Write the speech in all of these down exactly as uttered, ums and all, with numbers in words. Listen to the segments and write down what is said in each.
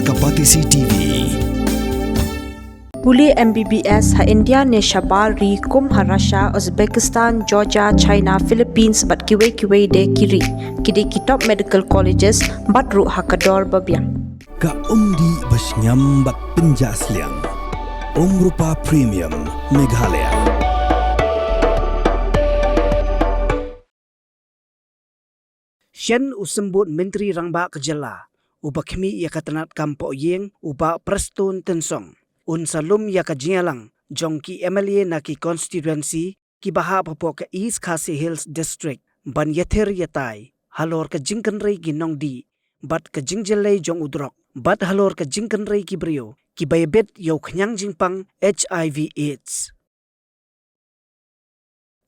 Kapatisi T V. Pule M B B S ha India ne shabar ri kum ha Russia, Uzbekistan, Georgia, China, Philippines bad kiwei kiwei de ki ri. Ki dei ki top medical colleges bad ruh ha ka dor ba biang. Ka umdih ba shngiam bad pynjah sliang. Umrupa Premium Meghalaya. Shen u Symbud Myntri Rangbah ka Jylla, uba khmih ïa ka tnat kam poh ïing, u Bah Prestone Tynsong, un sa lum ïa ka jingïalang jong ki M L A na ki constituency kiba hap hapoh ka East Khasi Hills District ban ïathir ïatai halor ka jingkynrei ki nongdih bad ka jingjyllei jong u drok bad halor ka jingkynrei ki briew kiba ïabit ïa u khñiang jingpang H I V AIDS.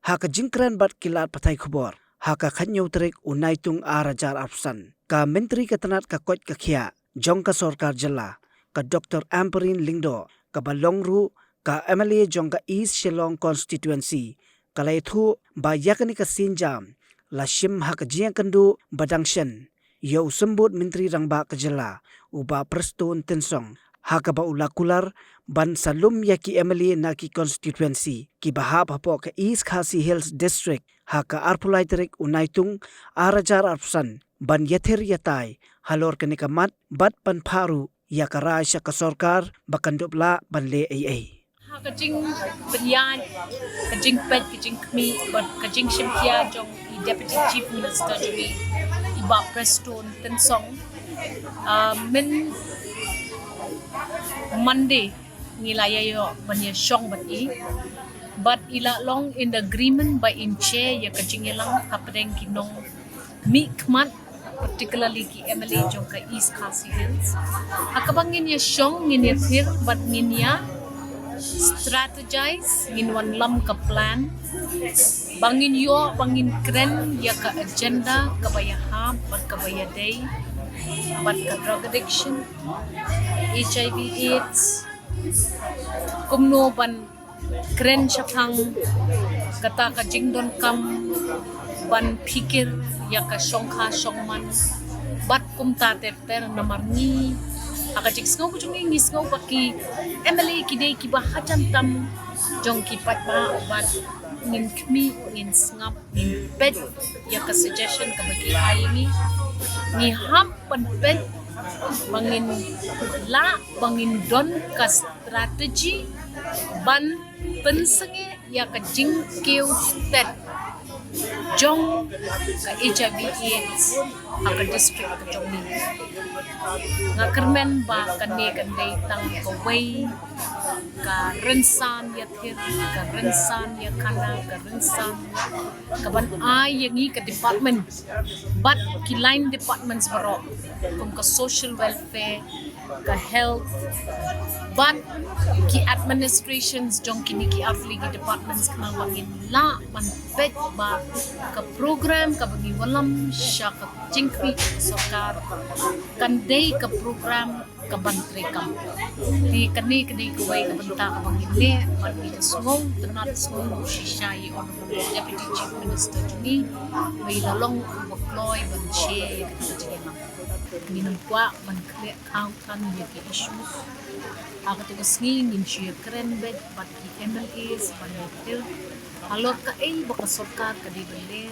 Ha ka jingkren bad ki lad pathai khubor ha ka khathynñiew tarik u Naitung ar hajar arphew san, ka Myntri ka tnat ka koit ka khiah jong ka Sorkar Jylla, ka Doctor Ampareen Lyngdoh, kaba long ruh ka M L A jong ka East Shillong Constituency, ka la ïathuh ba ïa kane ka sienjam la shim ha ka jingïakynduh ba dang shen ïa u Symbud Myntri Rangbah ka Jylla, u Bah Prestone Tynsong, ha kaba u la kular ban sa lum ïa ki M L A na ki constituency kiba hap hapoh ka East Khasi Hills District ha ka arphew lai tarik u Naitung ar hajar arphew san ban ïathir ïatai halor kane ka mat bad ban phah ruh ïa ka rai sha ka sorkar ba kan dup lah ban leh ei ei. Ha ka jingpynïaid, ka jingpeit, ka jingkhmih bad ka jingshim khia jong i Deputy Chief Minister jong ngi, i Bah Prestone Tynsong, ah, myn Monday ngi la ïa ïoh ban ïa shong bad i. Bad i la long in agreement ba in share ïa ka jingïalang hapdeng ki nongmihkhmat, particularly ki M L A jong ka East Khasi Hills. Ha kaba ngin ïa shong, ngin ïa thir bad ngin ïa strategize, ngin wanlam ka plan ba ngin ïoh, ba ngin kren ïa ka agenda kaba ïahap bad kaba ïadei bad ka drug addiction, H I V AIDS, kumno ban kren shaphang kata ka jingdonkam ban phikir ïa ka shongkha shongman bad kumta ter ter. Namar ngi ha ka jingsngew ka jong ngi, ngi sngew ba ki M L A ki dei kiba hajan tam jong ki paidbah bad ngin khmih, ngin sngap, ngin peit ïa ka suggestion kaba ki ai ïa ngi. Ngi hap ban peit ba ngin lah, ba ngin don ka strategy ban pynsangeh ïa ka jingkiew stet jong ka H I V AIDS ha ka district ka jong ngi. Nga kyrmen ba kane kan dei tang kawei ka rynsan ïathir, ka rynsan ïakhana, ka rynsan kaban ai ïa ngi ka department bad ki line departments baroh, kum ka social welfare, ka health bad ki administrations jong kine ki artylli ki departments, khnang ba ngin lah ban peit ba ka program kaba ngi wanlam sha ka jingkhmih sorkar kan dei ka program kaban treikam. Te kane ka dei kawei ka bynta kaba ngin leh bad ngi da sngew tynnad, sngew shisha ïa i Honourable Deputy Chief Minister jong ngi ba i la long uba kloi ban share ïa kata ka jingïalang. Ngin ym kwah ban khleh khaw than ïa ki issues. Ha kata ka sngi ngin shu ïakren beit bad ki M L As ban ïathir halor kaei ba ka sorkar ka dei ban leh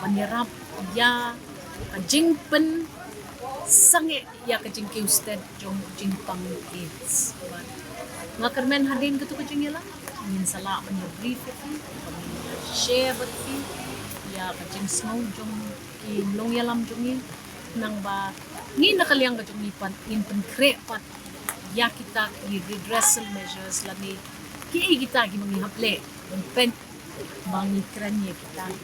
ban ïarap ïa ka jingpynsangeh ïa ka jingkiew stet jong u jingpang AIDS. Bad nga kyrmen hadien kata ka jingïalang ngin sa lah ban ïa brief ïa phi, ban ïa share bad phi ïa ka jingsngew jong ki nongïalam jong ngi, khnang ba ngi na ka liang ka jong ngi pat ngin pynkhreh pat ïa kita ki redressal measures lane kiei kita kiba ngi hap leh ban peit ba ngi kren ïa kita ki.